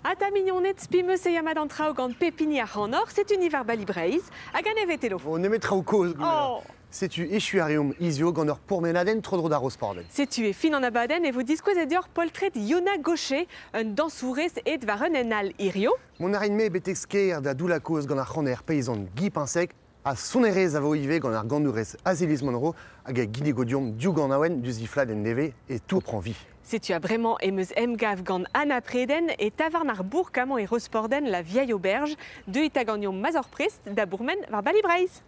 Ata mignoned spimeus e yamad an traoù gant pepini ar c'hanor, setu ni war Bali Breizh, hag an evet elo. O nemet traoù kozh Oh. Setu echu a reomp izio gant ur pourmenadenn tro-dro d'ar Rosporden. Setu e fin an abadenn e vo diskouezet deoc'h poltred Yona Gaucher, un dansourez et war un en all hirio. Mont a rin-me betek sker da Doulakoz gant ar c'haner peizant Guy Pinsec, ha sonerezh a vo ivez gant ar ganourez Aziliz Monroe hag a ginnigo deomp div ganaouenn diouzh he fladenn nevez e Tout prend vie. Setu a bremañ em eus emgav gant Anna Preden e tavarn ar bourk amañ e Rosporden, la vieille auberge, deuit hag an mazor prest da bourmen war Bali Breizh.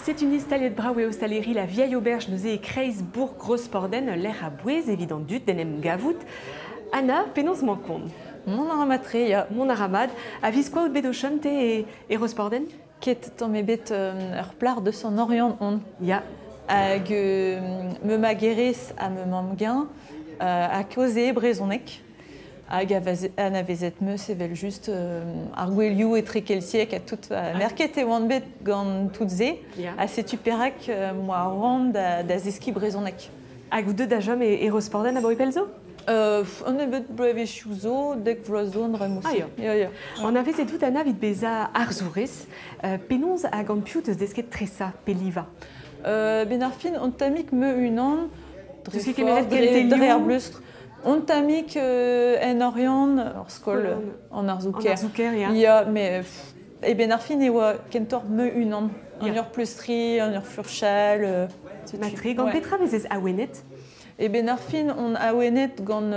C'est une istaliet brav eo ostaleri la vieille auberge neuze e kreiz bourg Rosporden, l'air a bouez evit an dud d'en em gavout. Anna, penaos mankont. Mon aramatre, ya. Mon aramad, a viz quoi out bet o chom te e Rosporden? Ket tamm ebet ur plar de son Orient on. Ya. Hag me magerez ha me mamm-gain a kaoze brezhoneg. Hag anavezet meus evel just ar gwelioù etre keltiek ha tout merket e oan bet gant tout se. Ha setu perak moa ran da zeskiñ brezhoneg. Hag out deut da chom e Rosporden abaoe pell zo? Un nebeut bloavezhioù zo, dek vloaz zo, an dra-mañ. Ah ya. Ya, ya. Anavezet out Anna evit bezañ arzourez. Penaos hag an piv deus desket tresañ pe livañ? Ben ar fin, an tammig me unan, dre Deus ket kemeret dre, kentelioù? dre ar bleustr. On tammig en Oriant, ur skol an arzoù-kaer. An arzoù-kaer, ya. Ya, mais e ben ar fin e oa kentoc'h me unan. An Ya. ur pleustri, an ur furchal. Matre, gant petra vezez awenet? E ben ar fin, on awenet gant,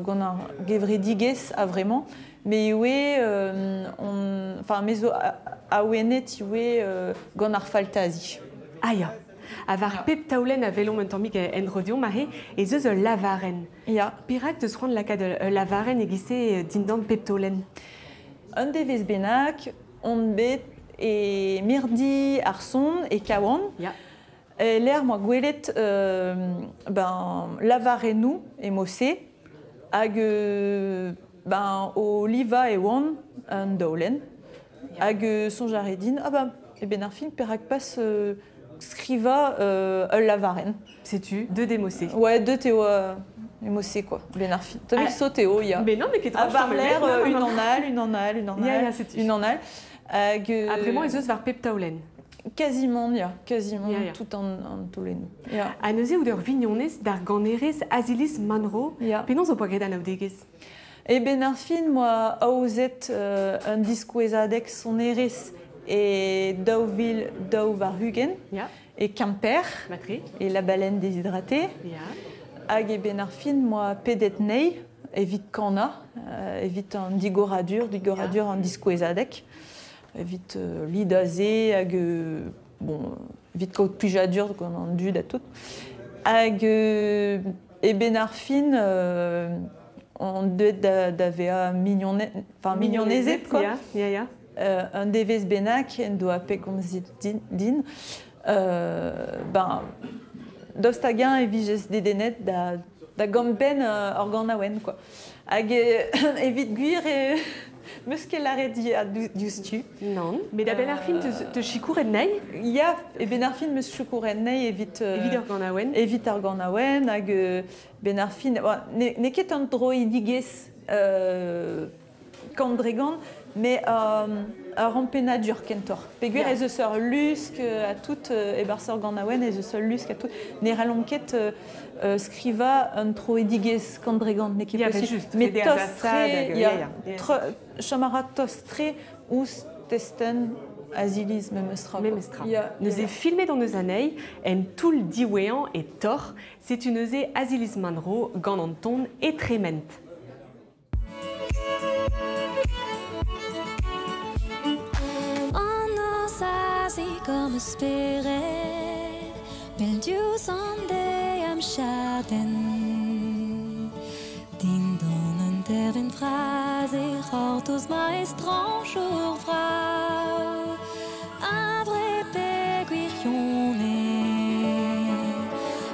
gant ar gevredigezh a vremañ, mais ivez, on, enfin, me zo awenet ivez gant ar faltazi. Ah ya. Ha war pep taolenn a welomp un tammig en-dro deomp aze, ez eus ul lavarenn. Ya. Perak deus c'hoant lakaat ul lavarenn e-giz-se dindan pep taolenn? Un devezh bennak, on bet e mirdi ar son e Kawan. Ya. E lec'h moa gwelet ben, lavarennoù e mod-se, hag ben, o livañ e oan an daolenn. Ya. Hag soñj a rae din, ah ben, e ben ar fin perak pas skrivañ ul lavarenn. Setu, deut e mod-se. Ouais, deut eo e mod-se, quoi, ben ar fin. Tammig Ah. sot eo, ya. Mais non, mais ket Ha trop war l'air, non, non, une non. an all, une an all, une an Ya, all, ya, setu. une an all. Hag, Ha bremañ ez eus war pep taolenn. Quasiment, ya, quasiment Ya, ya. tout an taolennoù. Ya. Ha neuze out ur vignonez d'ar ganerez Aziliz Manroe. Ya. Penaos ho poa graet anaoudegezh? E ben ar fin, moa aozet un diskouezadeg sonerezh e 2022 Ya. e Quimper, Matre. e La Baleine déshydratée. Ya. Hag e ben ar fin, moa pedet nei evit kanañ, evit an digoradur, digoradur Ya. an diskouezadeg, evit lidaze hag bon, evit kaout plijadur gant an dud ha tout. Hag e ben ar fin, on deuet da vezañ mignoned, enfin, mignonezed, quoi. Ya, ya, ya. Un devezh bennak en doa pe komzit din. Ben, daoust hag-eñ e vijez dedennet da gampenn ur ganaouenn, quoi. Hag evit gwir e meus ket lâret diouzhtu. Non. Mais da benn ar fin te sikouret nei? Ya, e benn ar fin meus sikouret nei evit, Evit ar ganaouenn. Evit ar ganaouenn hag benn ar fin, bon, ne ket an droidigezh kant dre gant, mais ur rampennadur kentoc'h. Peogwir Ya. ez eus ur lusk a tout e-barzh ur ganaouenn, ez eus ur lusk a tout. Ne c'hallomp ket skrivañ un troidigezh kant dre gant, n'eo ket Ya, possible. juste, Mais Fede tost-tre, Azasad hag, ya, ya, ya. chom a ra tost-tre ouzh testenn Aziliz memestra, quoi. Memestra. Ya, Neuze ya. filmet hon eus anezhi en toull diwezhañ e Tor, setu neuze Aziliz Manroe gant an ton etrement. Gant spered Pell diouzh an deiz am chadenn Dindan un dervenn vras e c'hortoz ma estrañjour vrav Un vrai pe gwirionez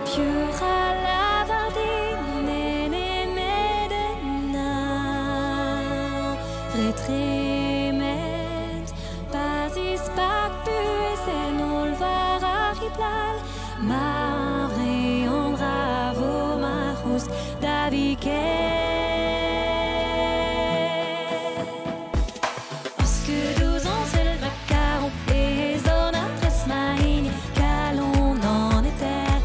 Piv a lavar din nemet un hunvre trement Pa zispak buhez en holl war ar riblal Ma hunvre an dra vo ma c'housk da viken Ur skeud ouzh an sell ma karon ez on a tres ma hini Kalon an eter,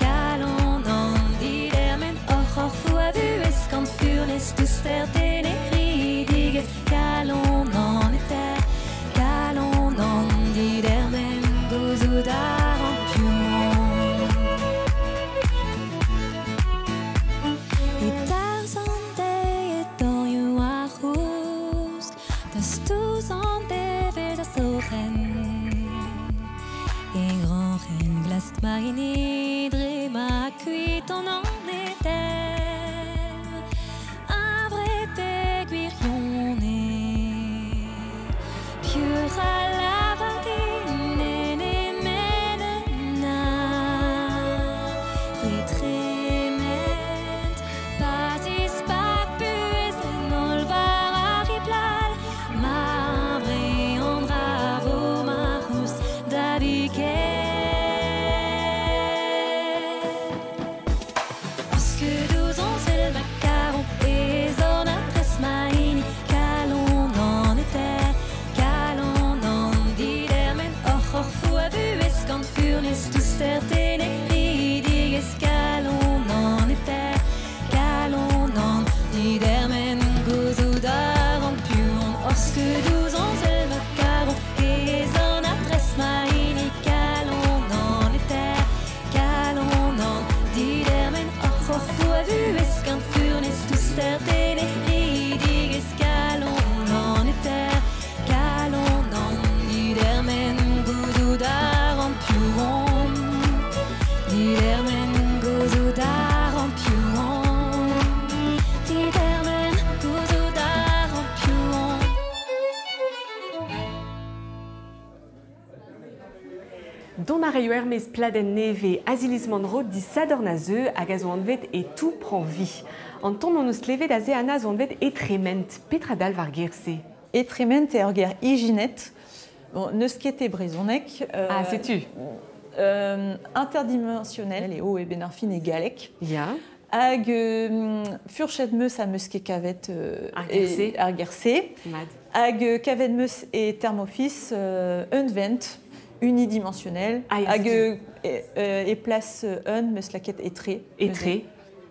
kalon an didermen Hor c'horfoù a vuhez gant furnez douster teneridigezh Kalon an eter, kalon an didermen Gouzout a ran piv on E tarzh an deiz e dorioù ar c'housk Da stouz an devezh a sorc'henn E grañc'henn glask ma hini dre ma kuit an eter Un vrai pe gwirionez Piv a lavar din nemet un hunvre trement Pa zispak buhez en holl war ar riblal Ma hunvre an dra vo ma c'housk da viken Ur skeud ouzh an sell ma karon ez on a tres ma hini Kalon an eter, kalon an didermen Hor c'horfoù a vuhez gant furnez douster teneridigezh Kalon an eter, kalon an didermen Gouzout a ran piv on Ur skeud ouzh an sell ma karon ez on a tres ma hini Kalon an eter, kalon an didermen Hor c'horfoù a vuhez gant furnez douster teneridigezh Kalon an eter, kalon an didermen Gouzout a ran piv on Didermen gouzout a ran piv on Didermen gouzout a ran piv on Dont a raio Hermès pladenn nevez Aziliz Manroad disadorn a zeu hag a zo anvet e tout prend vie. An ton on eus klevet aze Anna zo anvet etrement. Petra dalv ar ger-se? Etrement eo ur ger ijinet. Bon, neus ket e brezhoneg. Ah, setu. Interdimensionnel eo e ben ar fin e galleg. Ya. Hag furchet meus a meus ket kavet Ar ger-se. ar ger-se. Mad. Hag kavet meus e Thermofis unvent unidimensionnel. Ah, ya, Hag, setu. e plas un meus laket etre. Etre.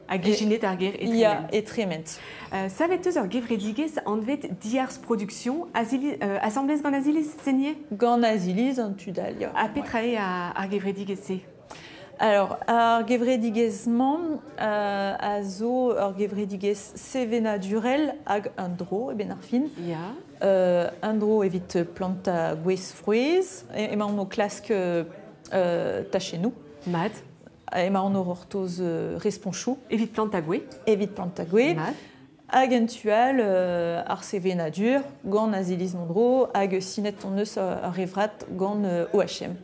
Hag ijinet ar ger etrement. Ya, etrement. Savet eus ur gevredigezh anvet Diars Production, asamblez gant Aziliz, Senier? Gant Aziliz, an tudal, ya. Ha petra eo ar gevredigezh-se? Alors, ar gevredigezh-mañ a zo ur gevredigezh sevenadurel hag un dro, e ben ar fin. Ya. Un dro evit planta gwez frouezh, emaon o klask tachennoù. Mat. Emaon o c'hortoz responchoù. Evit planta gwez. Evit planta gwez. Mat. Hag en tual ar sevenadur gant Aziliz Mandro hag sinet on eus ar revrat gant OHM.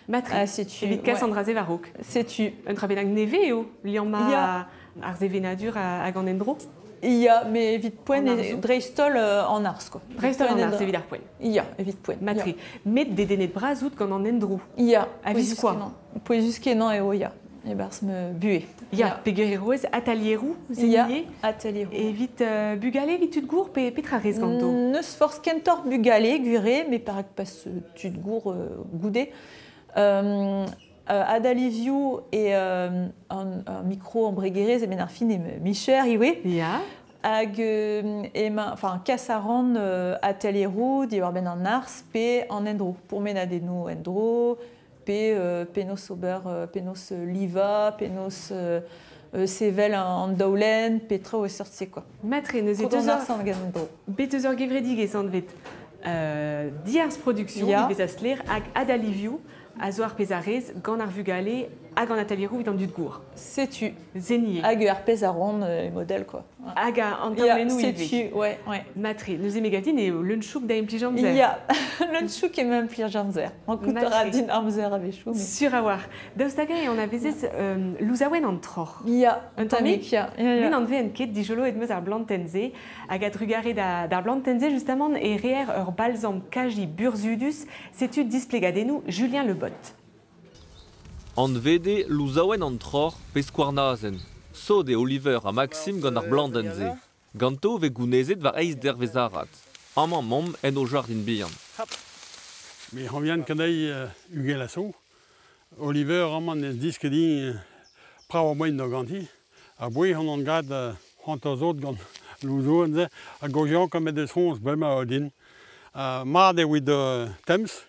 Matri. Ah, setu, Evit kas ouais. an draze war-raok. Setu. Un dra bennak nevez eo, liammañ Ya. ar sevenadur hag an endro. Ya, mais evit poent En e arzoù. dreist-holl en arz, quoi. Dreist-holl en Poent e arz, dra- evit ar poent. Ya, evit poent. Matri. Ya. Met dedennet bras out gant an endro. Ya, A viz pouezus quoi. kenañ. Pouezus kenañ eo, ya. E-barzh me buhe. Ya, Ya. peger e roez atelieroù, Ya, zenier. atelieroù. Evit bugale, evit tud gour, pe petra rez ganto? Neus forzh kentoc'h bugale, gwire, mais perak pas tud gour goude. Adalivioù e un micro embregerezh e ben ar fin e micher iwe. Ya. Hag ema, enfin, kas a ran atelieroù diwar ben an arz pe an endro. Pourmenadennoù endro, pe penaos ober, penaos liva, penaos sevel an daolenn, petra o seurt-se, quoi. Matre, neuze Kourd an deus arz an gant endro. Bet eus ur gevredigezh anvet Diarz Production, yeah. Vez a hag Adalivioù, a zo ar pezh a rez gant ar vugale hag an atelieroù evit an dud gour. Setu. Zenier. Hag ar pezh a ran les modèles, quoi. Hag an taolennoù ivez. Setu, ouais, ouais. Matre, neuze me gav din eo leun-chouk da implij amzer. Ya, leun-chouk eo implij amzer. Rankout a ra din amzer a-wechoù. Mais... Sur a-walc'h. Daoust hag-eñ e anavezez louzaouenn an troc'h? Ya, un tammig, ya. Me n'anvezen ket dijoloet 'm eus ar blantenn-se, hag a-drugarez d'ar blantenn-se justamant e reer ur balzam kaji burzhudus, setu displegadennoù Julien Le Bot. Anvet eo louzaouenn an troc'h pe skouarnazenn. Sot eo Oliver ha Maxime gant ar blantenn-se. Ganto e vez gounezet war eizh dervezh-arat. Amañ 'maomp en o jardin bihan. Me c'hoañvian kadeiñ ugent a zo. Oliver amañ 'neus disket din brav a-boan da ganti. A-bouez on an gad hanter-zod gant louzoù-se ha gaozean ket met eus soñj bremañ din. Mat eo evit temz,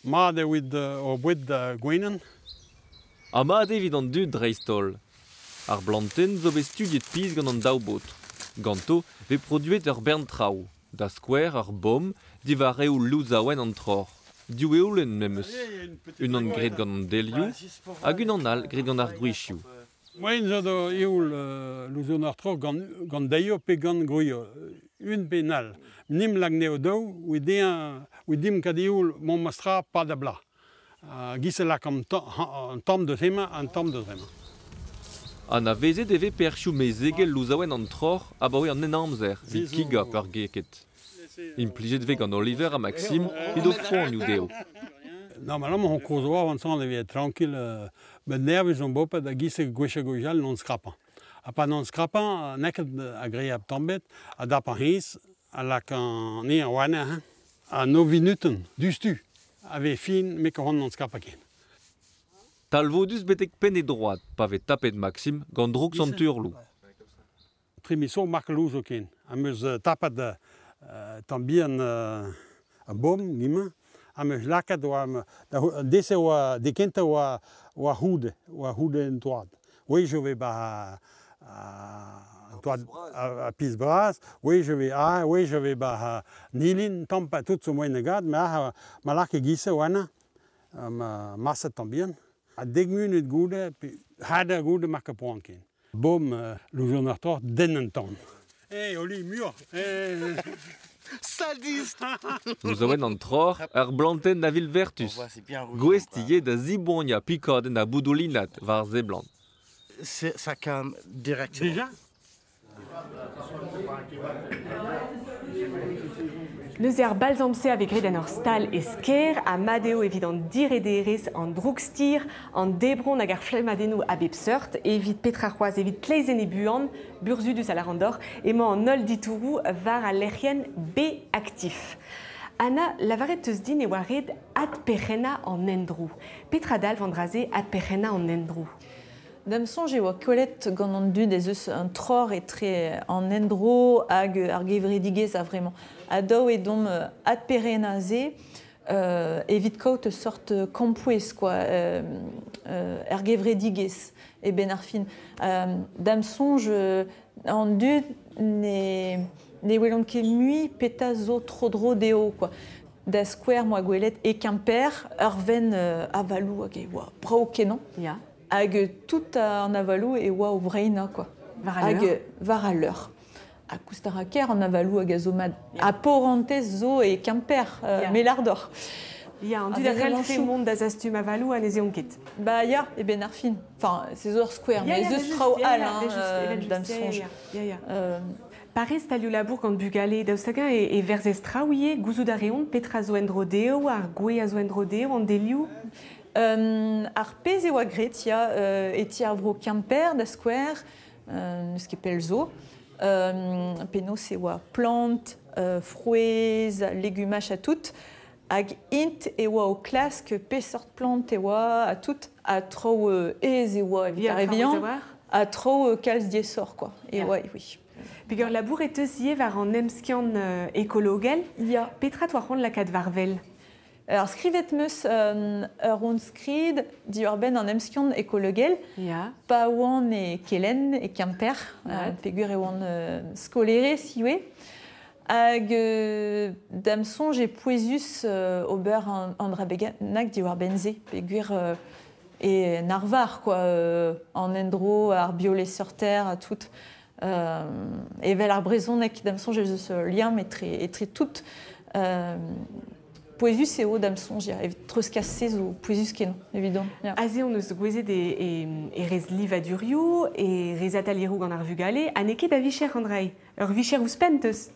mat eo evit hor boued da gwenan. Ha mat eo evit an dud dreist-holl. Ar blantenn zo bet studiet pizh gant an daou baotr. Ganto 'vez produet ur bern traoù, da skouer ur bomm diwar eoul louzaouenn an troc'h, div eoulenn memes, unan graet gant an delioù hag unan all graet gant ar gwrizioù. Moaien zo da eoul louzaouenn ar troc'h gant deilioù pe gant gwrizioù, un pe un all. Nim lak anezho daou, evit dimp kad eoul memes tra 'pad ar bloaz. Giz e lak an tamm deus hemañ, an tamm deus hemañ. Anavezet e vez perzhioù mezegel louzaouenn an troc'h abaoe an Henamzer evit kigañ peurgetket. Implijet e vez gant Oliver ha Maxime evit o foanioù dezho. Normalement on kozh oa avançant e vez tranquille, met nervus on boped a giz gwech ha gwech all n'on skrapañ. Ha pa n'on skrapañ, n'eo ket agreabl tamm ebet, a dap an c'hiz, a lak an eñ warnañ, ha nav vinutenn, diouzhtu. A vez fin, me ket c'hoant n'on skrapañ ken. Talvoudus betek penn e droad pa vez tapet Maxime gant droug Sant-Urloù. Tri miz zo mark louzoù ken. Am eus tapet tamm bihan a bomm, gimañ. Am eus lakaet oa dese oa dekentañ oa oa c'houde, oa c'houde en troad. Wech e vez ba toad a piz bras, wech e vez a, wech e vez ba nilin, tamm pa tout zo moaien da gad, ma ma lak e-giz-se oa ma maset tamm bihan. Ha dek munut goude, pe hanter goude mar ket poan ken. Bom, louzoù ar tort, den an tan. Eh, Oli, muioc'h. Eh. Sadiste. Louzaouenn an troc'h, ur blantenn a vil vertuz. Gouest ivez da ziboaniañ pikadenn ha boudoulinad war seblant. Ça calme directement. Déjà? Neuze ar balzam-se a vez graet en ur stal e Skaer ha mat eo evit an direderezh, an droukstir, an debron hag ar flemmadennoù a bep seurt. Evit petra c'hoazh, evit kleizenniñ buan, burzhudus a lâran deoc'h, emañ an holl ditouroù war al lec'hienn B-Actif. Anna, lavaret 'teus din e oa ret adperc'hennañ an endro. Petra dalv an dra-se, adperc'hennañ an endro? Da'm soñj e oa kollet gant an dud ez eus un troc'h etre an endro hag ar gevredigezh a-vremañ. Ha dav eo deomp adperennañ se evit kaout ur sort kempouez quoi, er gevredigezh e benn ar fin. Da'm soñj an dud ne, ne welont ket mui petra zo tro-dro dezho quoi. Da skouer 'moa gwelet e Kemper ur venn avaloù hag e oa brav-kenañ. Ya. Hag tout an avaloù e oa o vreinañ quoi. War al leur. Hag war al leur. Ha koust a ra ker an avaloù hag a zo mat. Ha paourentez zo e Kemper, me lâr deoc'h. Ya, an dud a c'hellfe mont da zastum avaloù ha ne z'eont ket. Ba ya, e benn ar fin. Enfin, c'est zo ur skouer, mais ez eus traoù all hein, da'm soñj. Paris stalioù labour gant bugale, daoust hag-eñ e verzez traoù ivez, gouzout a reont petra zo en-dro dezho, ar gwez a zo en-dro dezho, an delioù? Ar pezh e oa graet, ya, e ti ar vro Kemper, da skouer, n'eus ket pell zo, penaos e oa plant, frouezh, legumaj ha tout, hag int e oa o klask peseurt plant e oa ha tout, ha traoù aes e oa evit ar re vihan, ha traoù kalz diaesoc'h, quoi. E oa, oui. Peger labour e teus ivez war an emskiant ekologel. Ya. Petra 'toa c'hoant lakaat war-wel? Alors, skrivet 'm eus ur round-skrid diwar-benn an emskiant ekologel. Ya. Pa oan e Kelenn, e Kemper, peogwir e oan skolerez ivez. Hag dam sonj e pouezus ober an dra bennak diwar benze, peogwir e narvar, quoi, an endro, ar biolesseurter, a tout. Evel ar brezhoneg, dam sonj ez eus liamm etre tout. Pouezus eo dam sonj, ya, evit treuzkas zo pouezus kenañ, evidon. Ya. Aze hon eus gouezet e rez livadurioù, e rez atalieroù gant ar vugale, ha n'eo ket da vicher an dra-se. Ur vicher ouzhpenn teus?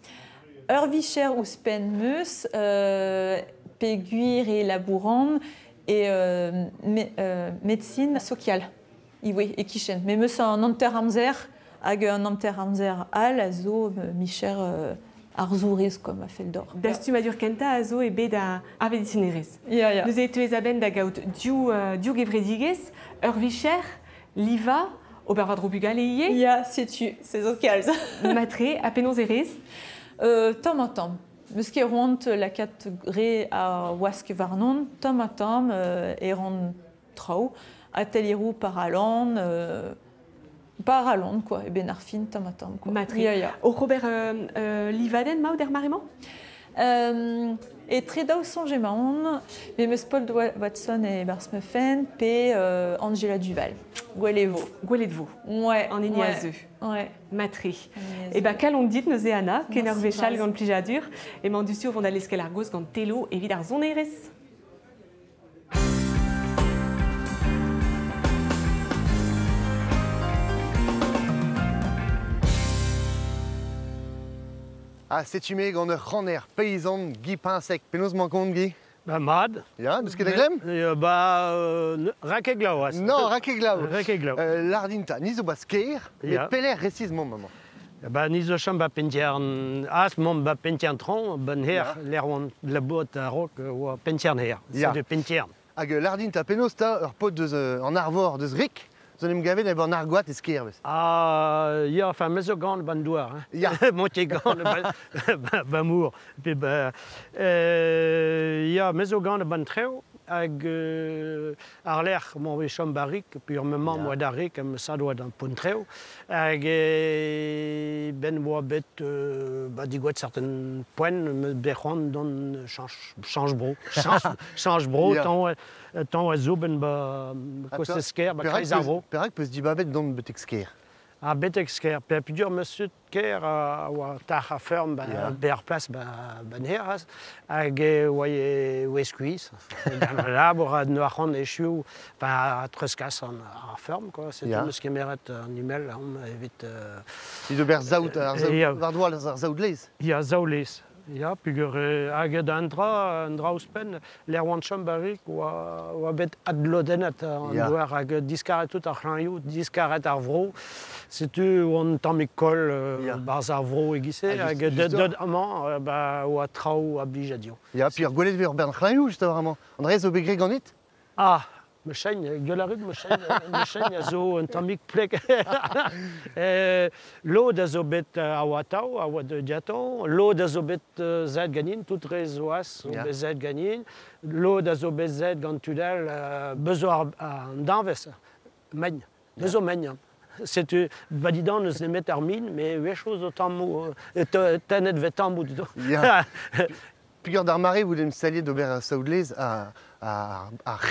Ur vicher ouzhpenn meus, peogwir e labouran e médecine sociale, iwe, e kichen. Me meus an hanter amzer hag an hanter amzer all a zo micher arzourez, quoi, ma fell d'or. Dastumadur kentañ a zo e bet a medisinerez. Ya, ya. Neuze e teuez a-benn da gaout div gevredigezh, ur vicher, liva, ober war-dro bugale ivez. Ya, setu, se zo kalz. Matre, ha penaos e rez? Tamm ha tamm. Meus ket roant lakaat re a wask warnon, tamm ha tamm e ran traoù, atelieroù par alan, quoi, e ben ar fin, tamm ha tamm, quoi. Matre. Ya, ya. O Robert livadenn maout er mare-mañ? E tre daou soñj emaon, me meus Paul Watson e Barsmefen pe Angela Duval. Gwelet vo. Gwelet vo. Ouais. An hini a zeu. Ouais. Matre. E ba kalon dit neuze Anna, ken ur wechall gant plijadur, emañ du sur vont da leskel ar goz gant telo evit ar sonerezh. Ah, setu me gant ur c'haner paysan Guy Pinsec. Penaos mañ kont, Guy? Ba mad. Ya, n'eus ket da glemm? Ba, rak e glav. Non, rak e glav. Rak e glav. Lardinta, ni zo ba sker, met pelec'h resis mont maman? Ba, ni zo chom ba pentiern, as mont ba pentiern tron, ban her, l'air oan la boîte a rok, oa pentiern her. Ya. C'est de pentiern. Hag lardinta, penaos ta ur pot deus an arvor deus rik? Zo n'em gavet eb an argoat e sker vez. Ah, ya, enfin, me zo gant ban douar. Hein. Ya. Monte gant ba mour. Pe ba, ya, me zo gant ban treo, hag ar lec'h m'on ve chom barik, puis ur me mamm oa d'ar rik, am sad oa d'an pont treo, hag ben oa bet ba digoat certain poent, me bec'hoant don change bro. Change bro, tant oa zo ben ba kostez sker, ba kreiz ar vro. Perak peus dibabet don betek sker? Ah, betek sker. Pe pudur me sut ker a oa tac'h a ferm ba ber plas ba ner hag oa e skuizh. Labour a noa c'hant echu ba treuzkas an ar ferm, quoi. C'est tout meus kemeret an email evit... Evit ober zaout, ar zaout, war doa ar zaout lez? Ya, zaout lez. Ya, pugur hag an dra ouzhpenn, l'air oan chom barik oa bet adlodennet an douar hag diskaret tout ar c'hlañioù, diskaret ar vro. Setu oan tammig koll barz ar vro e-giz-se, hag deut amañ ba oa traoù a blij a dio. Ya, puis ar gwelet ur bern c'hlañioù just amañ. An dra zo bet graet ganit? Ah, me chaign, gwell a rit, me chaign a zo un tammig pleg. Lod a zo bet a oa tao, a oa de diaton, lod a zo bet zet ganin, tout re zoaz zo bet zet ganin, lod a zo bet zet gant tudel, bezo ar an danvez, megn, bezo megn. Setu, badidan eus nemet ar min, me wecho zo tammou, tennet vet tammou du. Ya. Pugur d'ar mare, vous dem salier d'ober saoudlez a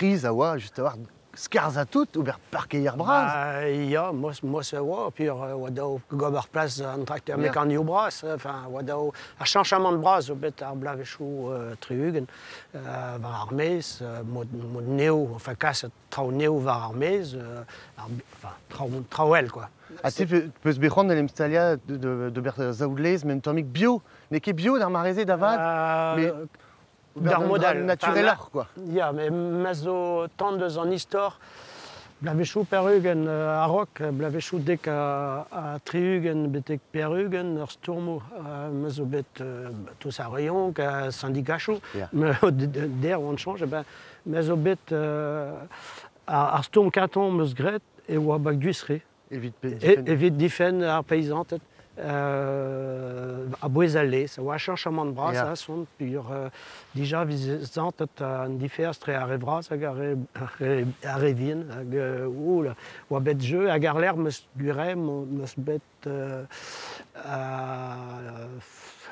riz a oa, just a war skarz a tout, ober parkeier bras. Ya, mos a oa, puis oa dao gober plas an trakteur mekanioù bras, enfin, oa dao ar chanchamant bras o bet ar blavechoù triugen, war ar mez, mod neo, enfin, kas traoù neo war ar mez, enfin, traoù el, quoi. Ah, tu peus bec'hoant d'en em staliañ d'ober saoudlez, men tammig bio, n'eo ket bio d'ar mareze da vat, mais d'ar model natureloc'h, quoi. Ya, mais me zo tant deus an istor, blavechoù perugen a-raok, blavechoù dek a triugen betek perugen, ur stourmoù, me zo bet tous ar reonk, a syndikachoù, me der oan chañj, ben, me zo bet ar stourm katon meus graet e oa bag duisre. Evit difen ar paysanted. A bouez al lez, oa chanchamant bras a son, pur dija vizantet an diferz tre ar re vras hag ar re vien, hag oa bet jeu hag ar lec'h meus gure, meus bet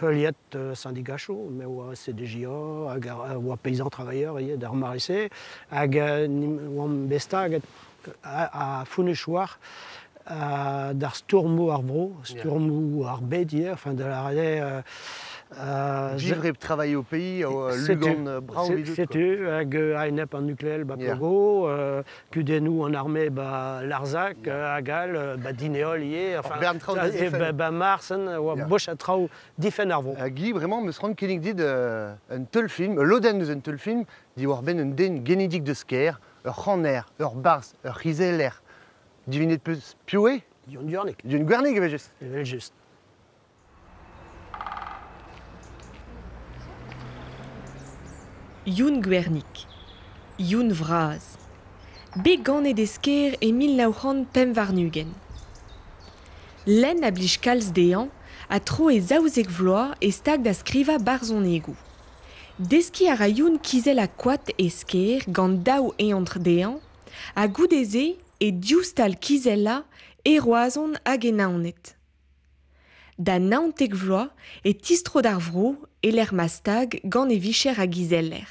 heuliet syndikachoù, me oa CDJA, hag oa paysan travailleur ivez d'ar mare-se, hag oamp bet staget a founnech war d'ar stourmoù ar vro, stourmoù ar bed ivez, enfin de la rade... Vivre et travailler au pays, Lugan brao vidut. Setu, hag a-enep an nukleel ba Plogo, kudennoù an armée ba Larzac, hag all, ba Dineol ivez, enfin, ba Marsen, oa boch a traoù difenn ar vro. Guy, vraiment, meus c'hoant kinnig dit un teul film, lodenn eus un teul film, diwar benn un den genidik deus Skaer, ur c'haner, ur barzh, ur c'hizeller. Divinet peus piv eo? Youn Gwernig. Youn Gwernig evel just. Evel just. Youn Gwernig, Youn Vraz. Bet ganet e Skaer e 1925. Lenn a blij kalz dezhañ a tro e 12 vloaz e stag da skrivañ barzhonegoù. Deskiñ a ra Youn kizel ha koad e Skaer gant daou eontr dezhañ ha goude-se e div stal kizellañ e Roazhon hag e Naoned. Da 19 vloaz e tistro d'ar vro e lec'h ma stag gant e vicher a gizeller.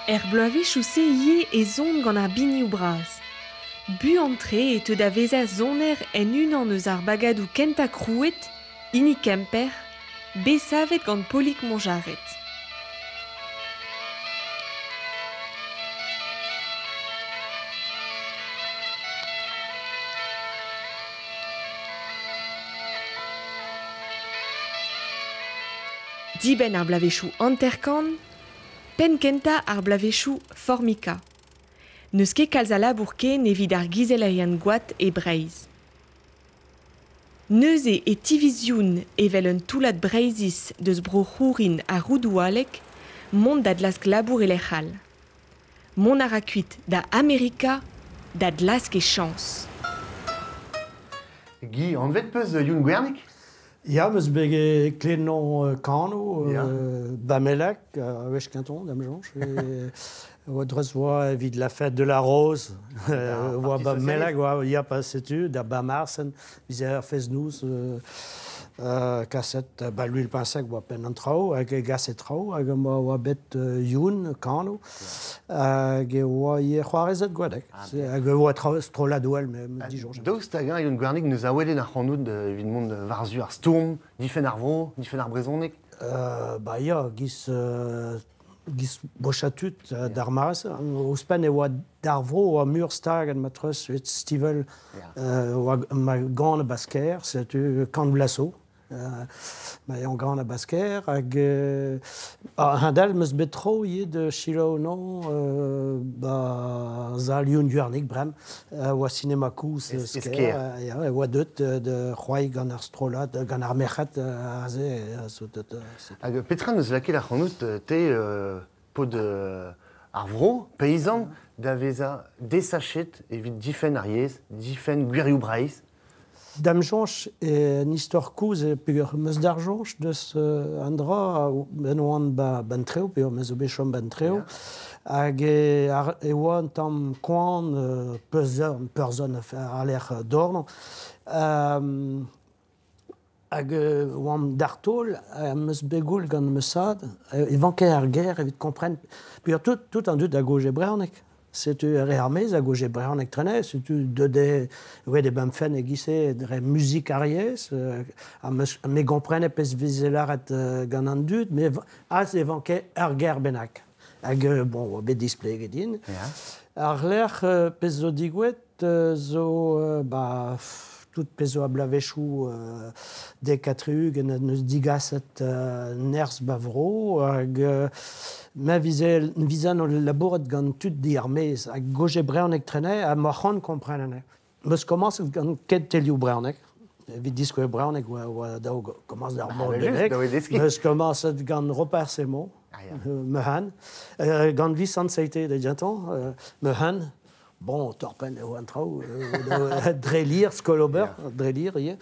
Er bloavezhioù-se ivez e son gant ar binioù bras. Buan-tre e teu da vezañ soner en unan eus ar bagadoù kentañ krouet, hini Kemper, bet savet gant Polig Montjarret. Dibenn ar bloavezhioù hanter-kant, penn kentañ ar bloavezhioù Formica. N'eus ket kalz a labour ken evit ar gizellerien goad e Breizh. Neuze e tiviz Youn evel un toullad Breizhiz deus Bro-C'hourin ha Roudoualek mont da glask labour e lec'h all. Mont a ra kuit da Amerika da glask e chañs. Guy, anvet peus Youn Gwernig? Ya, meus bet klenon kano, Bamelak, a wech kenton, dam soñj. Oa dreuz oa evit la fête de la rose. Oa Bamelak, oa ya pas setu, da Bamarsen, vize ar fez-nouz, kaset, ba l'huile pinsek oa penn an traoù, hag e gaset traoù, hag oa bet Youn, kano, hag e oa ie c'hoarezet gwadek. Hag e oa strollad oel, me dijoñj. Daoust hag-eñ Youn Gwernig neus a welet ar c'hanout evit mont war-zu ar stourm, difenn ar vro, difenn ar brezhoneg? Ba ya, giz bochatut d'ar mare-se. Ouzhpenn e oa d'ar vro oa mur stag ma treuz et Stivel oa ma gant a Basker, setu kant blaso. Ma eo gant a Basker hag a-hend-all meus bet tro ivez de selaou non ba zal Youn Gwernig brem oa sinema koulz Skaer e oa deut de c'hoari gant ar strollad gant ar merc'hed aze Hag petra neus lakaet ar c'hanout te paotr ar vro, paysan, da vezañ desachet evit difenn ar yezh, difenn gwirioù Breizh? Dam soñj en istor kozh e peogwir meus d'ar soñj deus an dra ben oan ba ban treo peogwir meus zo bet chom ban treo hag e oa un tamm koan peurzon a lec'h dorn hag oan d'ar taol meus bet goul gant meus sad e vanke ar ger evit kompren peogwir tout an dud a goje brezhoneg. Setu re ar mez a goje brezhoneg trenez, setu de oe de bamfen e gise dre muzik ar yezh, a me gomprene pezh veze lâret gant an dud, me az e vanke ar ger bennak. Hag, bon, oa bet displeget din. Ar lec'h pezh zo digouet zo, ba, tout pezh zo a blavechoù dek ha tri-ugent neus digaset nerzh ba vro, hag ma vizan o labouret gant tud di ar mez, hag goje brezhoneg trenez, ha ma c'hoant kompren anezhe. Meus komañset gant ket telioù brezhoneg, evit diskouez brezhoneg oa daou komañs d'ar mor bennak. Meus komañset gant Roparz Hemon, Mehan, gant Visant Seite da gentañ, Mehan, bon, torpen eo an traoù, dre lir, skol ober, dre lir ivez.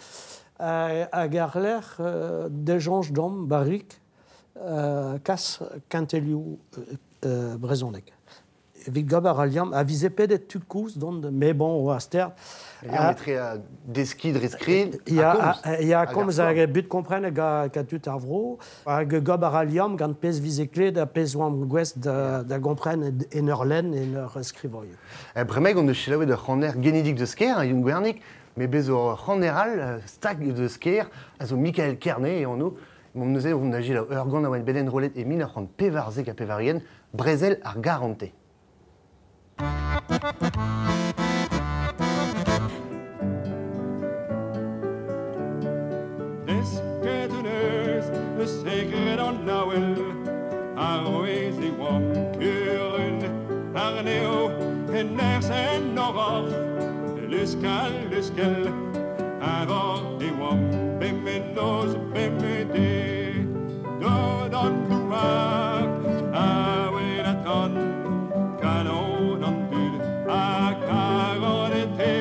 Hag ar lec'h de soñj d'omp barrik kas kentelioù brezhoneg. Evit gober al liamm, a vize pedet tud kouz dont, mais bon, oa stert. Liamm etre deski dre skrid, a komz. Ya, komz hag but kompren ga tud ar vro, hag gober al liamm gant pezh vize kled ha pezh oamp gouest da gompren en ur lenn, en ur skrivoioù. Bremaik on eus selaouet ur c'haner genidik de Sker, Youn Gwernig, mais bez ur c'haner all stag de Sker, a zo Mikael Kerne e anv. Mont neuze on a gil ur gant a oa beden rolet e 1994, Brezel ar garante. Desket un eus, le segret an naouel, ar wez e oam kurun, ar neo, en nerz en oraf, luskal, luskel, ar e oam, bemenoz, bemede, dod an douar, a welatan, kalon an dud, a karanete,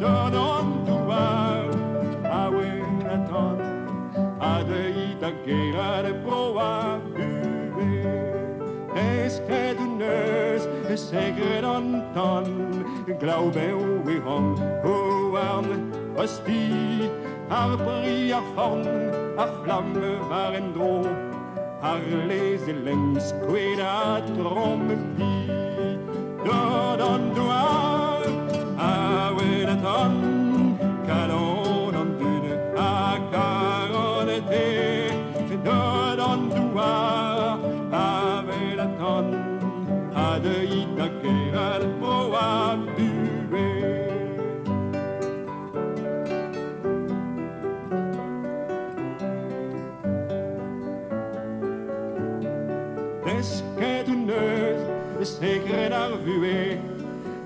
dod an douar, a welatan, a deuit a gerad bro a buve, desket un eus, segret an tan, glaubeu e hom, houarn, hosti, ar bri ar forn, ar flamme war en dro, ar lez e lem skouet a tromme pi. Dod an douar, a welatan, kalon an dud, a karanete. Dod an douar, a welatan, a deuit a gerad bro a buve. Desket un eus, segret ar vue,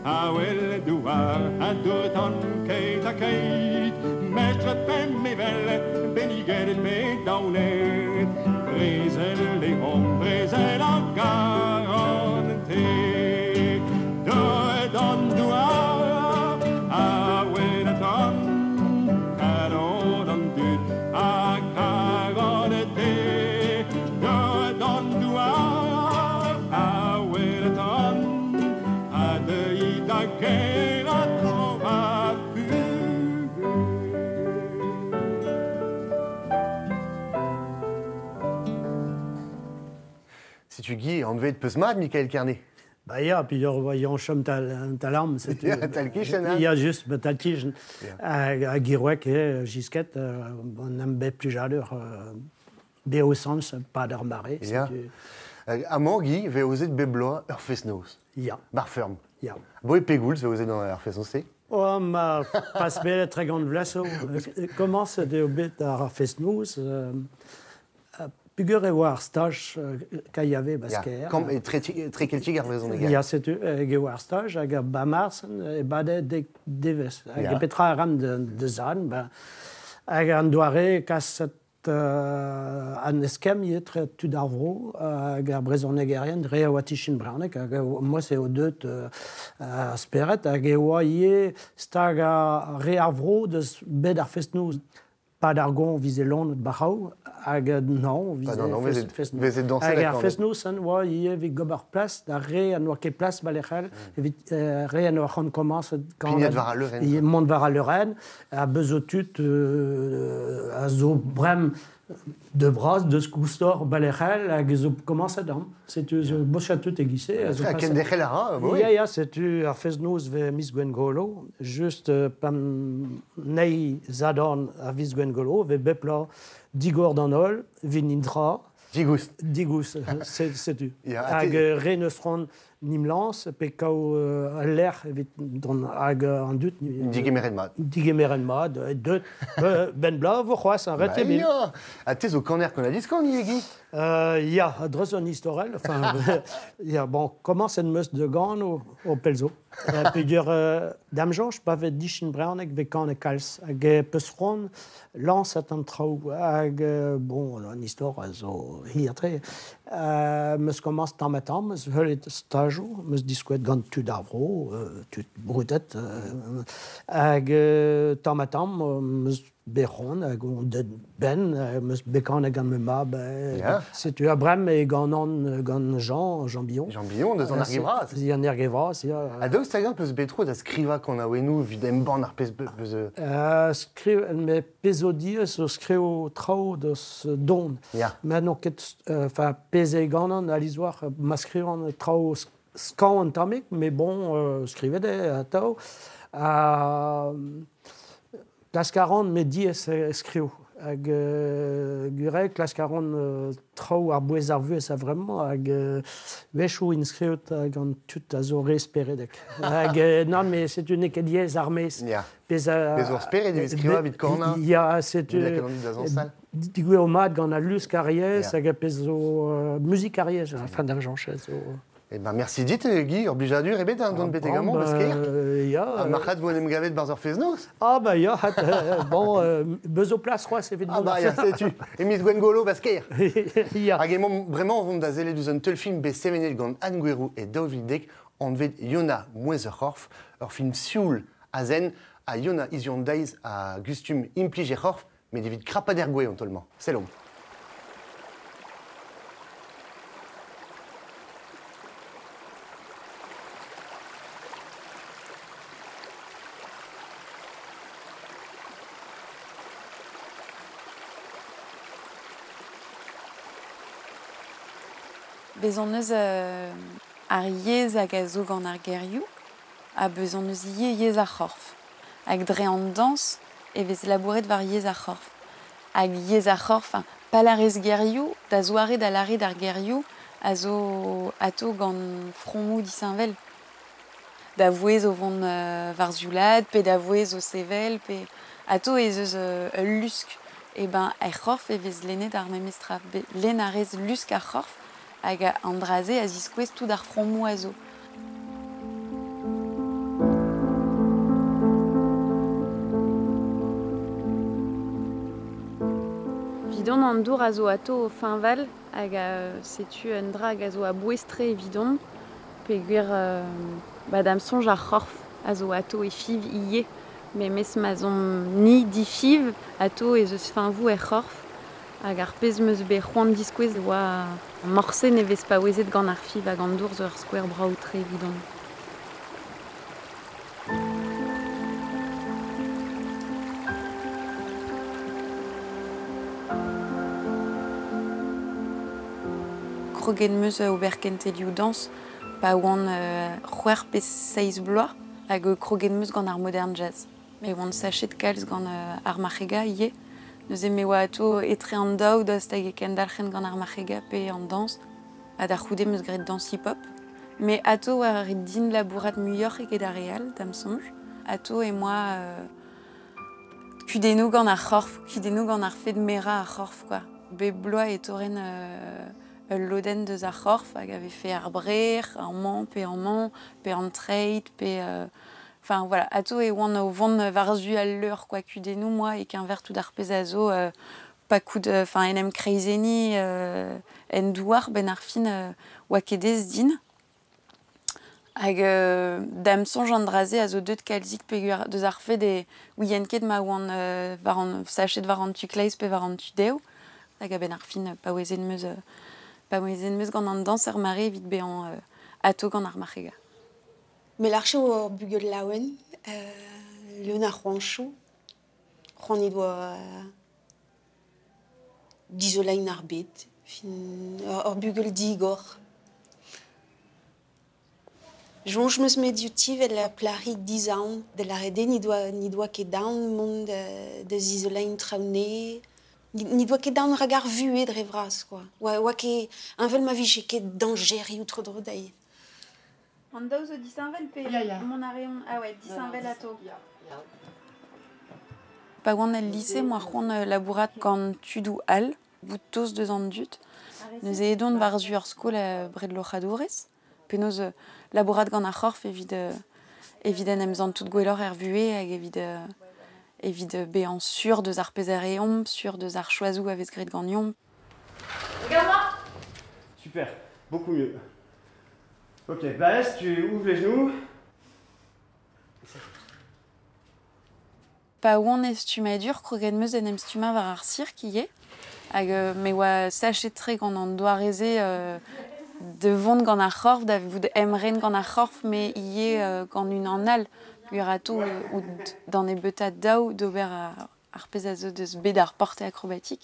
a wel douar, a dourtan keit ha keit, mestre pem evel, beniget pe daonet, brezel e hom, brezel ar garante. Dod an douar, a welatan, kalon an dud, a karante. Dod an douar, a welatan, a deuit a gerat tro a buve. Setu Guy, anvet peus mat, Mikael Kerne. Ba ya, puis ur chom tal arm, setu. Ya, tal kichen, hein. Ya, just, ba tal kichen. Hag girouek, gisket, an am bet plijadur, beo sans, pa d'ar mare. Ya. Setu. Amañ, Guy, ve ozet bep bloaz ur fest-noz. Ya. Bar ferm. Ya. Bo e pegoulz ve ozet an ur fest-noz-se? Oh, ma pas bet tregont vleso. Komañs eo bet ar fest-noz, pugur e oa ar staj ka y avait Ya, basker. kamp e tre keltiek ar brezhoneg. Ya, setu, hag e oa ar staj, hag ar bamarsen, e bade dek devez. Hag Ya. e petra a ran de zan, ba, hag an doare kaset an eskemm ivez tre tud ar vro, hag ar brezhonegerien dre a oa tichin brezhoneg, hag moz eo deut speret, hag e oa ivez stag a re ar vro deus bet ar fest-noz. Pa d'ar gon vize lon bac'haou, hag non, vize non, non, fest-noz. vezet dañset Hag ar d'accord. fest-noz, hein, oa ivez evit gober plas, da re an oa ket plas balec'hel, evit re an oa c'hoant komañs Pignat war al leurenn. Mont war al leurenn, a bezo tud a zo brem de bras, deus koustor balec'hel, hag zo komañset am. Setu zo bochat tud e gise. A zo Ha paset- ken derc'hel a ra, bo Ya, ya, setu ar fest-noz ve miz Gwengolo, just pam nei zadorn a viz Gwengolo, ve bep la digor d'an holl, vin intra, Digous. Digous, setu. Ya, ha Hag te- re neus c'hoant nim lañs, pe kaou al lec'h evit dont hag an dud... Digemeret mat. Digemeret mat, deut, ben bla vo c'hoazh, an Ba, ret eo ya. Ha te zo kaner kon a diskan, ivez, Guy? Ya, dreus an istorel, enfin, ya, bon, komañs en meus de gant o pelzo. Peogwir dam Jorj, pa vet dichin brezhoneg ve kan e kalz, hag peus c'hoant lañsat an traoù, hag bon, an istor a zo hir tre. Meus komañs tamm ha tamm, meus heuliet stajoù, meus diskouet gant tud ar vro, tud brudet, hag tamm ha tamm, meus bet c'hoant hag on deut ben, meus bet kanet gant ma mab. Setu a brem e gant gant Jean, Jean Billon. Jean Billon, deus an Erge Vras. An Erge Vras, ya. Ha daoust hag-eñ peus bet tro da skrivañ kanaouennoù evit embann ar pezh peus... Skriv, me pezh zo diaes zo skriv traoù deus don. Ya. Ma n'on ket, enfin, pezh e ganan alies war ma skrivan traoù skañv un tammig, met bon, skrivet eo atav. Ha klask a ran, met diaes skriv. Hag gwir eo, klask a ran traoù ar-bouez ar vuhez a-vremañ hag wechoù int skrivet gant tud a zo re speredek. Hag nann, met setu n'eo ket diaes ar maez. Ya. Pezh a... Pezh ur spered evit skrivañ evit kanañ. Ya, setu... Evit lakaat an dud da zañsal. Digouezh mat gant al lusk ar yezh Ya. hag ar pezh zo muzik ar yezh, enfin d'ar jañchez zo... Eh ben merci dit, Guy, ur blijadur ebet, hein, dont betek amañ, Bon, eus ker. Ya. Ha marc'had vo en em gavet barzh ur fest-noz. Ah bah ya, hat, bon, beus zo plas c'hoazh evit Ah mont bah ar ya, setu, e miz Gwengolo bas ker. Ya. Hag emañ bremañ o vont da sellet ouzh un teulfilm bet sevenet gant Anne Gouerou e 2010, anvet Yona Mouezh ur c'horf, ur film sioul a zen, ha Yona hiziv an deiz a gustum implij e c'horf, met evit krapat er gwez an taol-mañ. Sellomp. Bez hon eus ar yezh hag a zo gant ar gerioù, ha bez hon eus ivez yezh ar c'horf. Hag dre an dañs e vez labouret war yezh ar c'horf. Hag yezh ar c'horf, enfin, pa larez gerioù, da zoare da laret ar gerioù a zo ato gant fromoù disheñvel. Da vouez o vont war zioulad, pe da vouez o sevel, pe ato ez eus ul lusk. E ben, er c'horf e vez lennet ar memes tra. Be, lenn a rez lusk ar c'horf, hag an dra-se a ziskouez tout ar fromoù a zo. Vidon an dour a zo ato o fiñval hag setu un dra hag a zo a-bouez-tre evidon, peogwir ba da'm soñj ar c'horf a zo ato e fiv ivez, memes ma zon ni difiv ato ez eus fiñvoù er c'horf, hag ar pezh 'm eus bet c'hoant diskouez oa morse ne vez paouezet gant ar fiv hag an dour zo ur skouer brav-tre evidon. Kroget 'm eus ober kentelioù dañs pa oan c'hwec'h pe seizh bloaz hag kroget 'm eus gant ar modern jazz. Me oan sachet kalz gant ar marc'hegañ ivez. Neuze me oa ato etre an daou daoust hag e kendalc'hen gant ar marc'hegañ pe an dañs. Ha da c'houde 'm eus graet dañs hip-hop. Me ato war ar din labourat muioc'h eget ar re all, da'm soñj. Ato e moa kudennoù gant ar c'horf, kudennoù gant ar fed merañ ar c'horf, quoi. Bep bloaz e torren ul lodenn deus ar c'horf hag a vefe ar brec'h, ar mañ pe an mañ, pe an treid, pe... Enfin voilà, ato e oan o vont war-zu al leur, quoi, kudennoù, moi, e keñver tout ar pezh a zo, pa koud, enfin, en em kreizenniñ en douar, ben ar fin oa ket aes din. Hag da'm soñj an dra-se a zo deut kalzik peogwir deus ar fed e ouien ket ma oan war an, sachet war an tu kleiz pe war an tu dev. Hag a-benn ar fin, paouezet 'm eus, paouezet 'm eus gant an dañs er mare evit bezañ ato gant ar marc'hegañ. Me larche ur bugel laouen, leun ar c'hoanchoù, c'hoant he doa dizoleiñ ar bed, fin ur bugel digor. Soñj 'm eus met diouti vel ur plac'hig dizaon, da lâret eo n'he doa ket aon mont da zizoleiñ traoù nevez. N'he doa ket aon rak ar vuhez dre vras, quoi. Oa ket heñvel ma vije ket dañjerioù tro-dro dezhi. An daou zo disheñvel pe Ya, ya. mont a reont... Ah ouais, disheñvel ato. Ya, ya. Pa oan el lycée, moa c'hoant labourat gant tudoù all, bout tost deus an dud. Neuze edon war-zu ur skol bred loc'hadourez. Penaos labourat gant ar c'horf evit evit en em zantout gwelloc'h er vuhez hag evit evit bezañ sur deus ar pezh a reomp, sur deus ar choazoù a vez graet ganeomp. Regarde-moi. Super, beaucoup mieux. Ok, baisse, tu ouvres les genoux. Pa oan e stummadur, kroget 'm eus en em stummañ war ar sirk ivez. Hag me oa sachet-tre gant an doare-se de vont gant ar c'horf, da vout emren gant ar c'horf, me ivez gant unan all. Gwir atao out d'an nebeutañ daou d'ober ar pezh a zo deus bet ar porte akrobatik.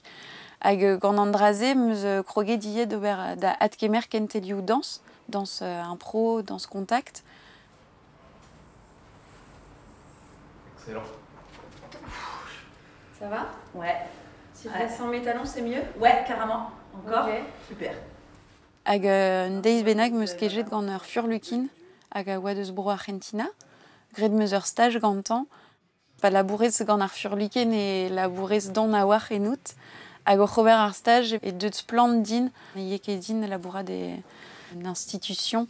Hag gant an dra-se 'm eus kroget ivez d'ober da adkemer kentelioù dañs, dañs impro, dañs contact. Excellent. Ça va? Ouais. Si je reste sans mes talons, c'est mieux? Ouais, carrément. Encore? Okay. Super. Hag un deiz bennak 'm eus kejet gant ur furlukin hag a oa deus bro Argentina. Graet 'm eus ur staj gantañ. Pa labourez gant ar furlukin e labourez don a-walc'h ennout. Hag oc'h ober ar staj e deut splann din. Ne eo ket din labourat e un institution.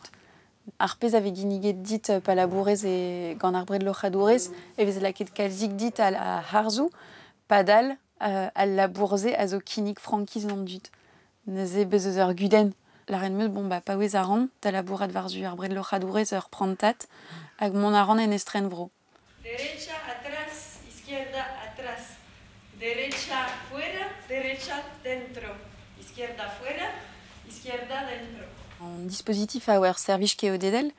Ar pezh a vez ginniget dit pa labourez e gant ar bredloc'hadourez e vez lakaet kalzik dit a harzoù, padal al labour-se a zo kinnig frankiz an dud. Neuze bez eus ur gudenn. Lâret 'm eus, bon, bah, paouez a ran da labourat war-zu ar bredloc'hadourez ur prantad hag mont a ran en estrenvro. Derecha, atrás, izquierda, atrás. Derecha, fuera, derecha, dentro. Izquierda, fuera, izquierda, dentro. An dispositif a oa ur servij keodedel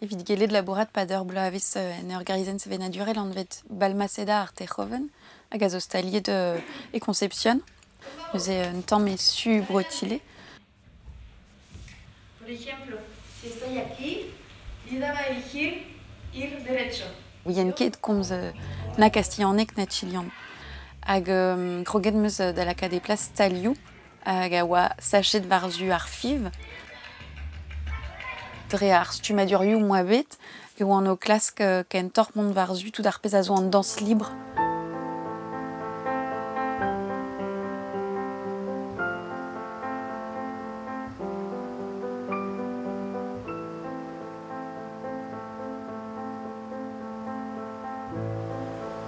evit gellet labourat pad ur bloavezh en ur greizenn sevenadurel anvet Balmaceda ar Techoven hag a zo staliet e Concepción. Neuze un tamm e su Bro-Chile. Por ejemplo, si estoy aquí, Lida va a elegir ir derecho. Ouien ket komz na kastilhanek na chilian. Hag kroget 'm eus da lakaat e plas stalioù hag a oa sachet war-zu ar fiv. Dre ar stummadurioù moa bet e oan o klask kentoc'h mont war-zu tout ar pezh a zo an dañs libre.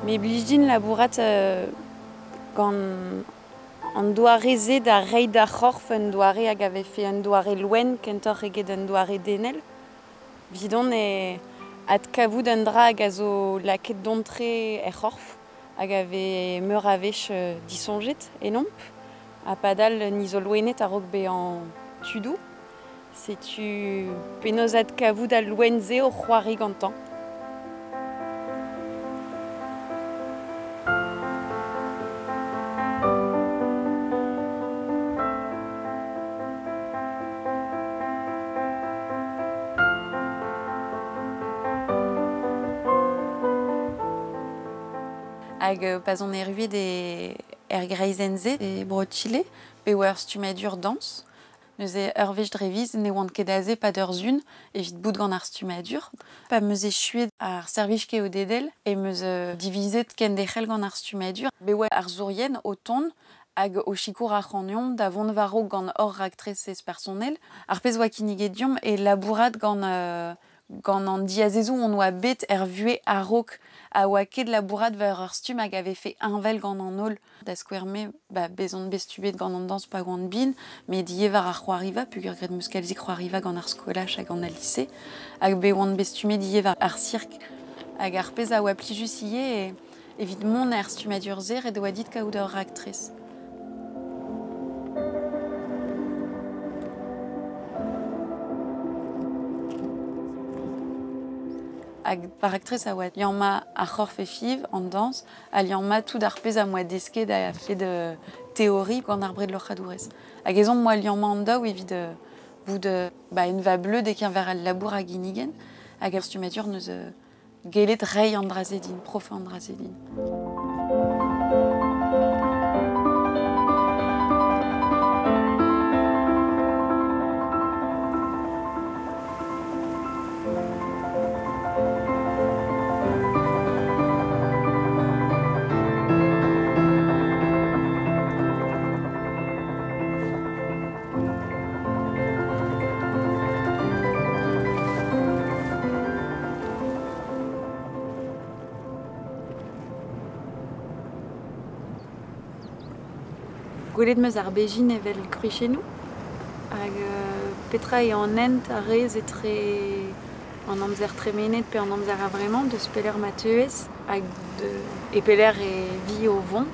Me blij din labourat gant an doare-se da reiñ d'ar c'horf un doare hag a vefe un doare loen kentoc'h eget un doare denel. Vidon e adkavout un dra hag a zo lakaet dont-tre er c'horf hag a vez meur a wech disoñjet enomp. Ha padal ni zo loened a-raok bezañ tudoù. Setu penaos adkavout al loen-se o c'hoari gantañ. Hag pa zon erruet e er greizenn-se e Bro-Chile, pe oa ur stummadur dañs. Neuze ur wech dre viz ne oant ket aze pad ur zun evit bout gant ar stummadur. Pa 'm eus echuet ar servij keodedel e 'm eus divizet kenderc'hel gant ar stummadur. Be oa ar zourien o tont hag o sikour ar c'hanion da vont war-raok gant hor raktres ez personnel. Ar pezh oa kinniget deomp e labourat gant gant an diazezoù on oa bet er vuhez a-raok a oa ket labourat war ur stumm hag a vefe heñvel gant an holl. Da skouer me, ba, bezon bet stubet gant an dañs pa oan bin, met ivez war ar c'hoariva, peogwir graet 'm eus kalzik c'hoariva gant ar skolaj hag an al lycée, hag bet oan bet stummet ivez war ar sirk. Hag ar pezh a oa plijus ivez evit mont er stummadur-se ret oa dit kaout ur raktres. Hag par aktrez a oa liamma ar c'horf e fiv an dañs, ha liamma tout ar pezh a moa desket a fed teori gant ar bredloc'hadourez. Hag ezhomm moa liamma an daou evit bout ba, un va bleu dekeñver al labour hag inigen, hag ar stummadur neus gellet reiñ an dra-se din, prof an dra-se din. Gwelet 'm eus ar bezhin evel gwriziennoù hag petra eo an hent a rez etre An amzer tremenet pe an amzer a vremañ deus pelec'h ma teuez hag e pelec'h e vi o vont.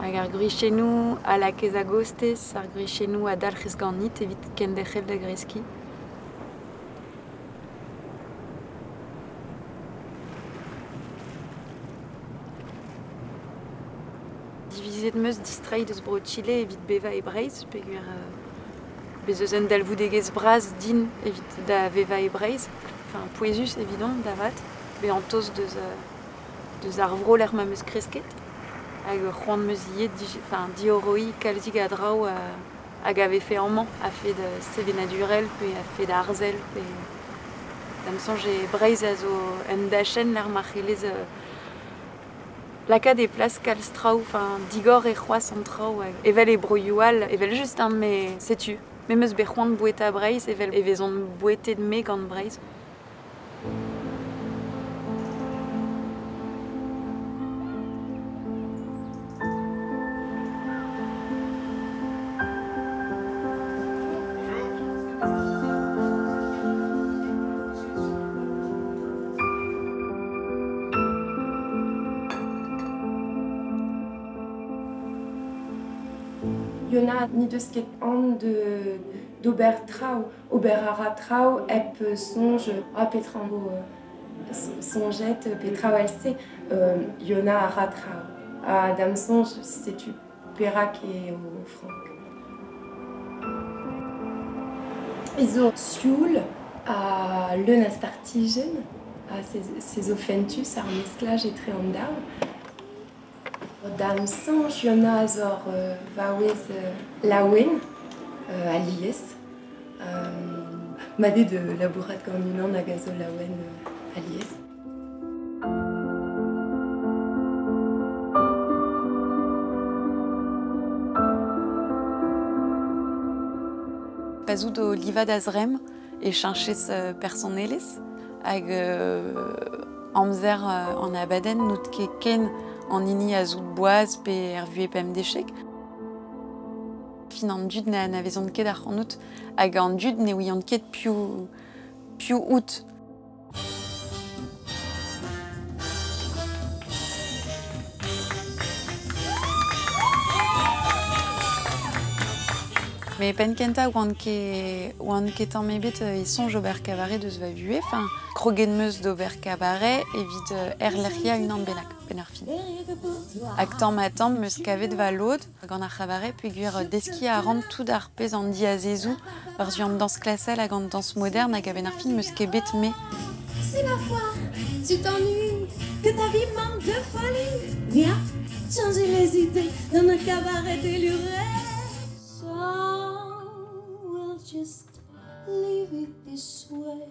Hag ar gwriziennoù a lakez a-gostez, ar gwriziennoù a dalc'hez ganit evit kenderc'hel da greskiñ. Divizet 'm eus distreiñ deus Bro-Chile evit bevañ e Breizh peogwir bez eus un dalvoudegezh bras din evit da vevañ e Breizh, enfin pouezus evidon da vat, bezañ tost deus deus ar vro lec'h ma 'm eus kresket hag c'hoant 'm eus ivez enfin diorroiñ kalzik a draoù hag a vefe amañ a-fed sevenadurel pe a-fed arzel pe da'm soñj eo Breizh a zo un dachenn lec'h ma c'hellez lakaat e plas kalz traoù, enfin digor eo c'hoazh an traoù evel e broioù all, evel-just hein, met setu, me 'm eus bet c'hoant boueta Breizh evel e vezont bouetet-me gant Breizh. Yona n'he deus ket aon d'ober traoù, ober a ra traoù hep soñj ah petra am bo soñjet pe traoù evel-se. Yona a ra traoù. Ha da'm soñj setu perak eo frank. Ez zo sioul ha leun a startijenn ha se zo fentus ar mesklaj etre an daou. Da'm soñj Yona a zo ur vaouez laouen alies. Mat eo da labourat gant unan hag a zo laouen alies. Pa 'z out o livañ da zremm e cheñchez personelezh hag amzer an abadenn n'out ket ken an hini a zout boaz pe er vuhez pemdechek. Fin an dud na anavezont ket ac'hanout hag an dud ne ouiont ket piv piv out. Mais penn-kentañ oan ket oan ket tamm ebet e soñj ober kabaret eus va vuhez. Enfin, kroget 'm eus d'ober kabaret evit erlec'hiañ unan bennak, benn ar fin. Hag tamm-ha-tamm 'm eus kavet va lod gant ar c'habaret peogwir deskiñ a ran tout ar pezh an diazezoù war-zu an dañs klasel hag an dañs modern hag a-benn ar fin 'm eus ket bet me. Si ma foi, tu t'ennuies, que ta vie manque de folie, viens changer les idées dans nos cabarets délurés. So we'll just leave it this way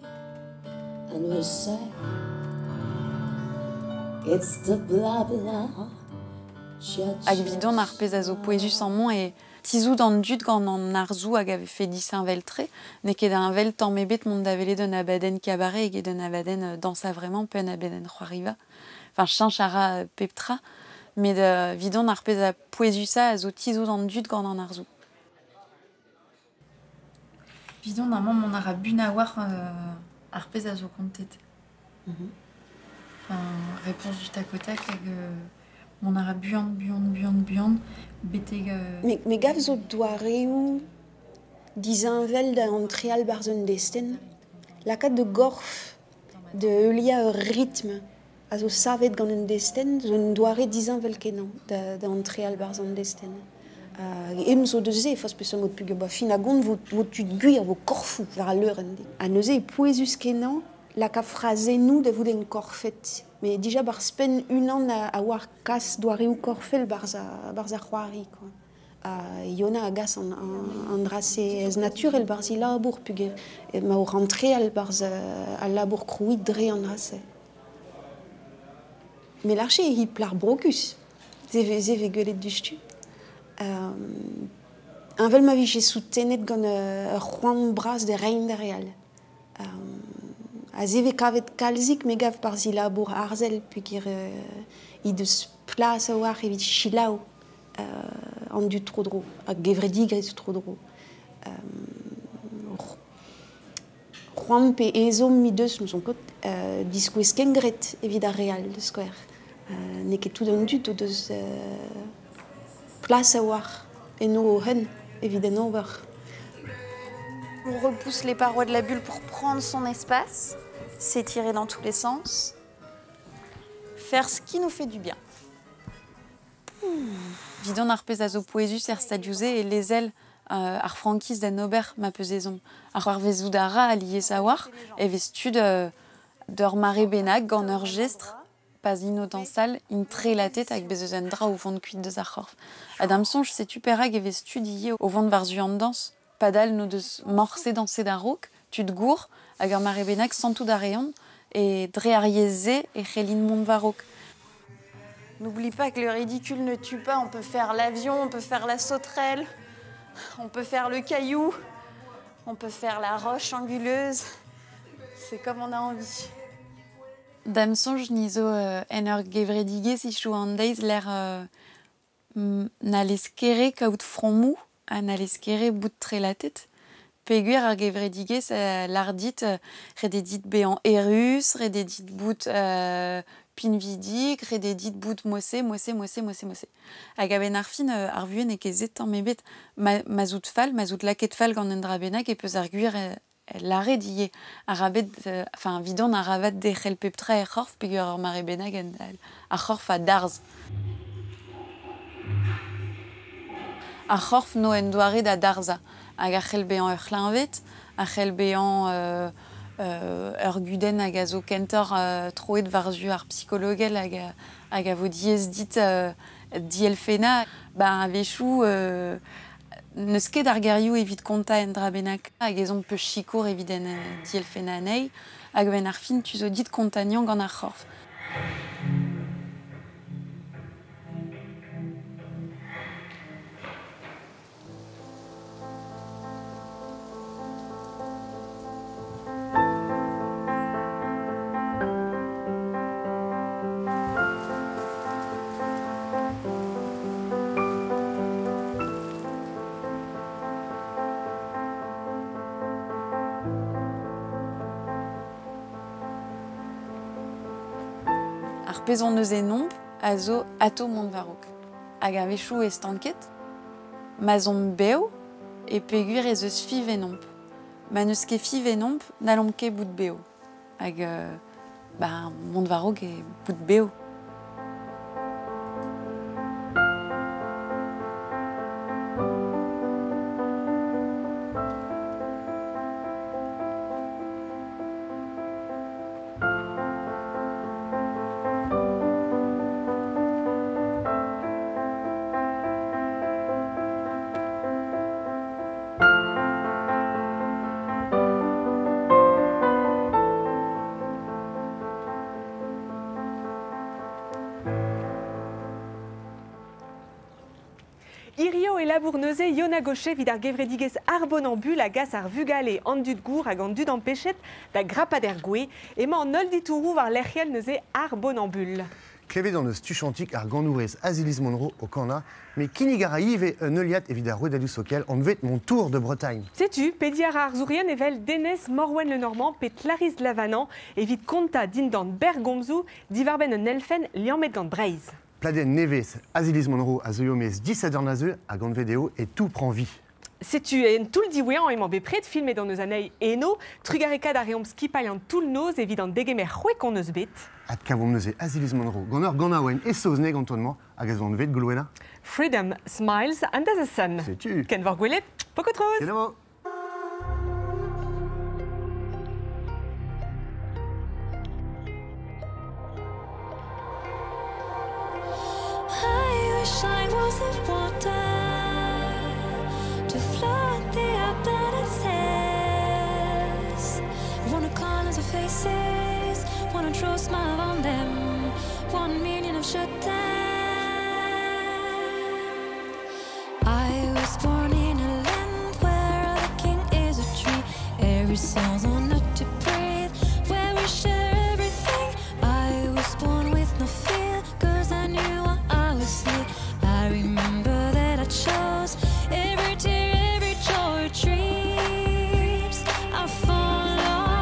and we'll say it's the blah blah. Hag evidon ar pezh a zo pouezus amañ eo tizhout an dud gant an arzoù hag a vefe disheñvel-tre. N'eo ket heñvel tamm ebet mont da welet un abadenn cabaret eget un abadenn dañsañ vremañ pe un abadenn c'hoariva. Enfin, cheñch a ra pep tra. Met evidon ar pezh a pouezusañ a zo tizhout an dud gant an arzoù. Evidon amañ mont a ra buan a-walc'h ar pezh a zo kontet. Enfin, réponse du tac au tac hag mont a ra buan, buan, buan, buan, betek... Me gav zo doareoù disheñvel da antreal barzh un destenn. Lakaat da gorf da heuliañ ur ritm a zo savet gant un destenn zo un doare disheñvel-kenañ da antreal barzh an destenn. Em zo deus se, forzh peseurt mod peogwir ba fin a gont vo tud gwir, vo korfoù war al leurenn. Ha neuze e pouezus-kenañ laka frazennoù da vout enkorfet. Met dija barzh penn unan a oar kas doareoù korfel barzh ar c'hoari. Quoi. Ha Iona a gas an dra-se ez naturel barzh he labour peogwir emañ o rantreal barzh al labour krouiñ dre an dra-se. Met larche eo he plac'h brokus, se vez gwelet diouzhtu. Heñvel ma vije soutenet gant ur c'hoant bras da reiñ d'ar re all. Ha se vez kavet kalzik me gav barzh he labour arzel peogwir he deus plas a-walc'h evit selaou an dud tro-dro, ar gevredigezh tro-dro. C'hoant pe ezhomm he deus n'ouzon ket diskouez kengred evit ar re all da skouer. N'eo ket tout an dud o deus plas a-walc'h eno o c'henn evit en ober. On repousse les parois de la bulle pour prendre son espace, s'étirer dans tous les sens, faire ce qui nous fait du bien. Vidon ar pezh a zo pouezus er stadioù-se e lezel ar frankiz d'en ober ma peus ezhomm. Ar c'hoarvezout a ra alies a-walc'h e vez tud d'ur mare bennak gant ur jestr pa 'z int o dañsal int trelatet hag bez eus un dra o vont kuit deus ar c'horf. Ha da'm soñj setu perak e vez tud ivez o vont war-zu an dañs. Padal n'o deus morse dañset a-raok, tud gour hag ur mare bennak santout a reont e dre ar yezh-se e c'hellint mont war-raok. N'oublie pas que le ridicule ne tue pas, on peut faire l'avion, on peut faire la sauterelle, on peut faire le caillou, on peut faire la roche anguleuse. C'est comme on a envie. Da'm soñj ni zo en ur gevredigezh hiziv an deiz lec'h n'hallez ket kaout fromoù ha n'hallez ket bout trelatet. Peogwir ar gevredigezh lâr dit ret eo dit bezañ errus, ret eo dit bout pinvidik, ret eo dit bout mosse, mosse, mosse, mosse, mosse. Hag a-benn ar fin ar vuhez n'eo ket se tamm ebet. Ma 'z out fall, ma 'z out lakaet fall gant un dra bennak e peus ar gwir lâret ivez. Arabet, enfin, 'vidon arabat derc'hel pep tra er c'horf peogwir ur mare bennak ar c'horf a darzh. Ar c'horf n'o en doare da darzhañ. Hag a c'hell bezañ ur c'hleñved, a c'hell bezañ ur gudenn hag a zo kentoc'h troet war-zu ar psikologel hag a vo diaes dit dielfennañ. Ba a-wechoù n'eus ket ar gerioù evit kontañ un dra bennak hag ezhomm peus sikour evit en dielfennañ anezhi hag a-benn ar fin tu zo dit kontañ gant ar c'horf. Ar pezh hon eus ennomp a zo atao mont war-raok. Hag a-wechoù e stanket, ma 'z omp bev e peogwir ez eus fiñv ennomp. Ma n'eus ket fiñv ennomp, n'hallomp ket bout bev. Hag ba, mont war-raok eo bout bev. Hirio e labour neuze Yona Gaucher evit ar gevredigezh ar Bonambul a gas ar vugale an dud gour hag an dud ampechet da grapat er gwe. Emañ an holl ditouroù war lec'hienn neuze ar Bonambul. Klevet hon eus tuchantik ar ganourez Aziliz Monroe o kanañ, met kinnig a ra ivez un heuliad evit ar rouedadoù sokial anvet Mon Tour de Bretagne. Setu, pediñ a ra arzourien evel Denez Morwen Le Normand pe Clarisse Lavanant evit kontañ dindan berr-gomzoù diwar-benn un elfenn liammet gant Breizh. Pladenn nevez Aziliz Monroe a zeuio maez disadorn a zeu hag anvet eo E tout prend vie. Setu en toull diwezhañ emañ bepred filmet hon eus anezhi eno. Trugarekaat a reomp skipailh an toull-noz evit an degemer c'hwek hon eus bet. Adkavomp neuze Aziliz Monroe gant ur ganaouenn e saozneg an taol-mañ hag a zo anvet Goulwena. Freedom Smiles Under the Sun. Setu. Kenvoc'h gwelet, poko-trouz. Kenavo. I wish I was the water to float the abundances. Wanna color the faces, wanna draw a smile on them. 1 million of je t'aime. I was born in a land where the king is a tree. Every soul's on to breathe, where we share everything. I was born with no fear, 'cause I knew why I was here. I remember that I chose every tear, every joy, dreams. I follow.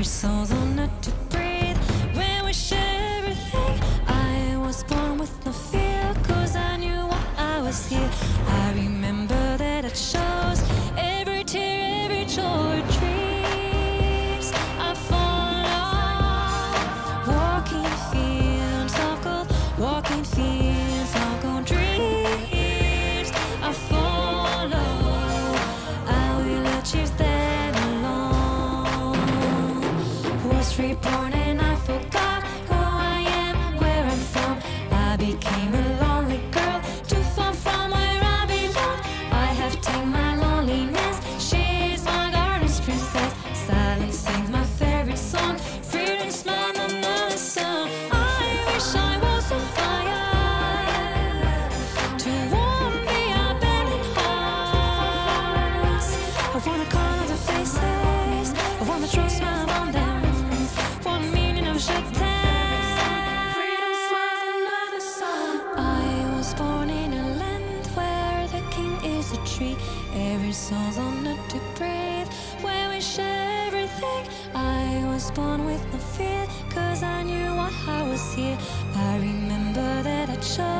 Every soul's honored to breathe when we share everything. I was born with no fear, cause I knew why I was here. I remember that I chose every tear, every joy, dreams. I follow, walking fields of gold, walking fields of gold, dreams. I follow, I will achieve them alone. Was reborn and I forgot who I am, where I'm from. I became a lonely girl, too far from where I belong. I have taken my loneliness, she's my garden's princess. Silence sings my favorite song, freedom's my another song. I wish I was a fire to warm the abandoned hearts. I wanna color the faces, I wanna trust my on them. 1 million of je t'aime. Freedom smiles another song. I was born in a land where the king is a tree. Every soul's honored to breathe, where we share everything. I was born with no fear, cause I knew why I was here. I remember that I chose.